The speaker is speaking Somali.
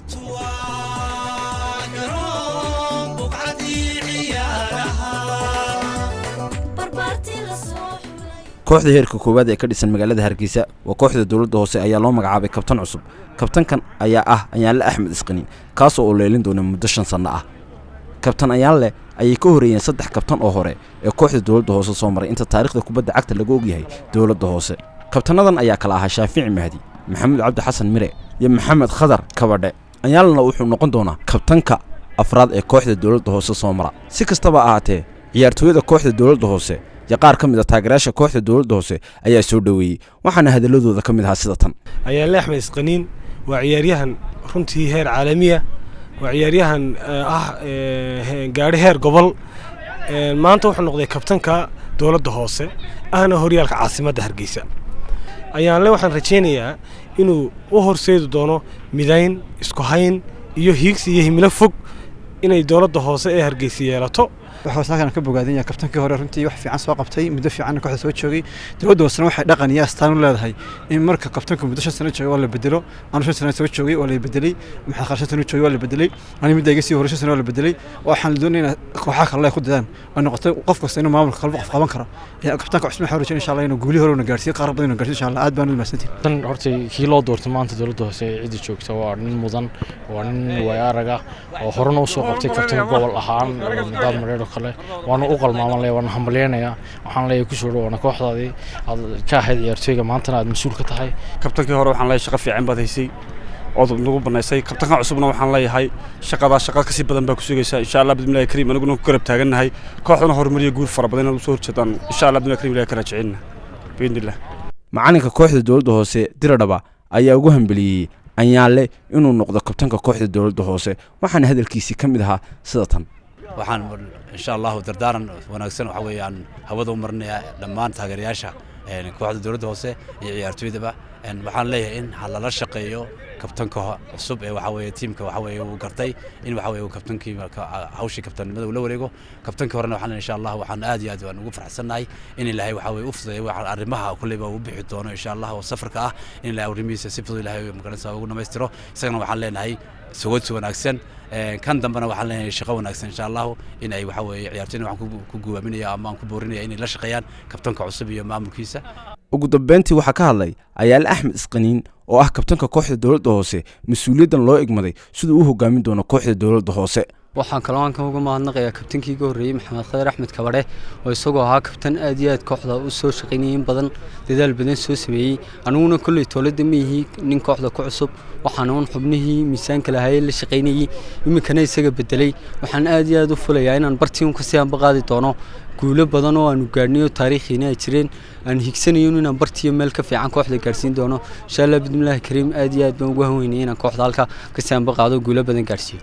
Ciyaartu waa garoon buqcadii ciyaaraha. Barbaartii la soo xulay. Kooxda heerka koowaad ee ka dhisan magaalada Hargeysa waa kooxda Dowladda Hoose ayaa loo magacaabay kabtan cusub. Kabtankan ayaa ah Ayaanle Axmed Isqaniin, kaasoo uu leelin doona muddo 5 sanno ah. Kabtan Ayaanle ayay ka horeeyeen saddex kabtan oo hore ee kooxda Dowladda Hoose soo maray inta taariikhda kubadda cagta lagu ogyahay Dowladda Hoose. Kabtannadan ayaa kala ahaa Shaafici Mahdi, Maxamuud Cabdi Xasan Mire iyo Maxamed Khadar Kabadhe. Ayaanlena wuxuu noqon doonaa kabtanka afraad ee kooxda Dowladda Hoose soo mara. Si kastaba ahaatee, ciyaartooyada kooxda Dowladda Hoose iyo qaar ka mid a taageerayaasha kooxda Dowladda Hoose ayaa soo dhoweeyey, waxaana hadalladooda ka mid ahaa sida tan. Ayaanle Axmed Isqaniin waa ciyaaryahan runtii heer caalamiya, waa ciyaaryahan ah gaadhi heer gobol. Maanta wuxuu noqday kabtanka Dowladda Hoose ahna horyaalka caasimadda Hargeysa. Ayaanle waxaan rajaynayaa inuu u horseedi doono midayn, isku hayn iyo hiigsi iyo himilo fog inay Dowladda Hoose ee Hargeysa yeelato. Waxaa halkan ka bogaadin yahay kabtankii hore, runtii wax fiican soo qabtay, muddo fiican kooxda soo joogay. Dowladda Hoosena waxay dhaqan iyo astaan u leedahay in marka kabtanku muddo 5 sano joogay waa la bedelo. Anu 5 sano soo joogay, waa la bedelay. Maxaa khar 5 sano joogay, waa la bedelay. Ani midda iga sii hore 5 sano waa la bedelay. Waxaan doonaynaa kooxaha kale ay ku dadaan oo noqoto qof kasta inuu maamulka kalba qof qaban karo. Kabtanka cusub waxaan rajeynaya insha Allah inuu guulihii hore una gaarsiiyo, qaar badan inuu gaarsiiyo insha Allah. Aad baan u mahadsantihin. Tan horta kii loo doortay maanta Dowladda Hoose ee cidda joogta waa nin mudan, waa nin waayo arag ah oo horena usoo qabtay kabtan gobol ahaan Daad Mareer oo kale. Waana u qalmaaman leeyahay, waana hambalyeynayaa. Waxaan leeyahay kusoo dhow, waana kooxdaadii aad ka ahayd ciyaartooyga, maantana aad mas-uul ka tahay. Kabtankii hore waxaan leeyahay shaqo fiican baad haysay ood nagu banaysay. Kabtankan cusubna waxaan leeyahay shaqadaa shaqa kasii badan baa ku sugaysaa insha Allah bismillahi kariim. Aniguna ku garab taagannahay kooxdana horumariyo guul fara badan inaad usoo horjeedaan insha Allah bismillahi kariim. Ilahi ka raajicina biidnillah. Macalinka kooxda Dowladda Hoose Diradhaba ayaa ugu hambeliyey Anyaale inuu noqdo kabtanka kooxda Dowladda Hoose, waxaana hadalkiisii ka mid ahaa sida tan. Waxaan insha Allahu dardaaran wanaagsan waxa weeyaan hawada u marinayaa dhammaan taageerayaasha kooxda Dowladda Hoose iyo ciyaartooydaba. Waxaan leeyahay in ha lala shaqeeyo kabtanka cusub ee waxa weeye tiimka waxa weeye uu gartay in waxa weeye uu kabtankii hawshii kabtannimada uu la wareego. Kabtankii horena waxaan leeyahay insha Allah waxaan aad iyo aad waan ugu faraxsannahay in Ilaahay waxa weeye u fududeeyo waxa arrimaha kulleyba uu bixi doono insha Allah oo safarka ah, in Ilaahay arrimihiisa si fudud Ilaahay magaranaysa ugu dhamaystiro. Isagana waxaan leenahay sagoodsi wanaagsan. Kan dambena waxaan leenahay shaqo wanaagsan insha Allahu. In ay waxa weeye ciyaartoyna waxaan ku guwaaminaya ama aan ku boorinaya inay la shaqeeyaan kabtanka cusub iyo maamulkiisa. Ugu dambeyntii waxaa ka hadlay Ayaale Axmed Isqaniin oo ah kabtanka kooxda Dowladda Hoose, mas-uuliyaddan loo igmaday siduu u hogaamin doono kooxda Dowladda Hoose. Waxaan kaloo halkan uga mahadnaqayaa kabtankii iga horreeyey, Maxamed Khadar Axmed Kabadhe, oo isagoo ahaa kabtan aad iyo aad kooxda u soo shaqaynayay, in badan dadaal badan soo sameeyey. Aniguna kolley toolada ma yihi nin kooxda ku cusub, waxaan uun xubnihii miisaanka lahaayee la shaqaynayey, iminkana isaga bedelay. Waxaan aad iyo aad u fulayaa inaan bartii un kasii anba qaadi doono guulo badan oo aanu gaadhnay oo taariikhiina ay jireen, aan higsanayo inaan bartiyo meel ka fiican kooxda gaarsiin doono insha Allah bidmillaahi kariim. Aad iyo aad baan ugu hanweynayay inaan kooxda halka kasii anba qaado, guulo badan gaarsiiyo.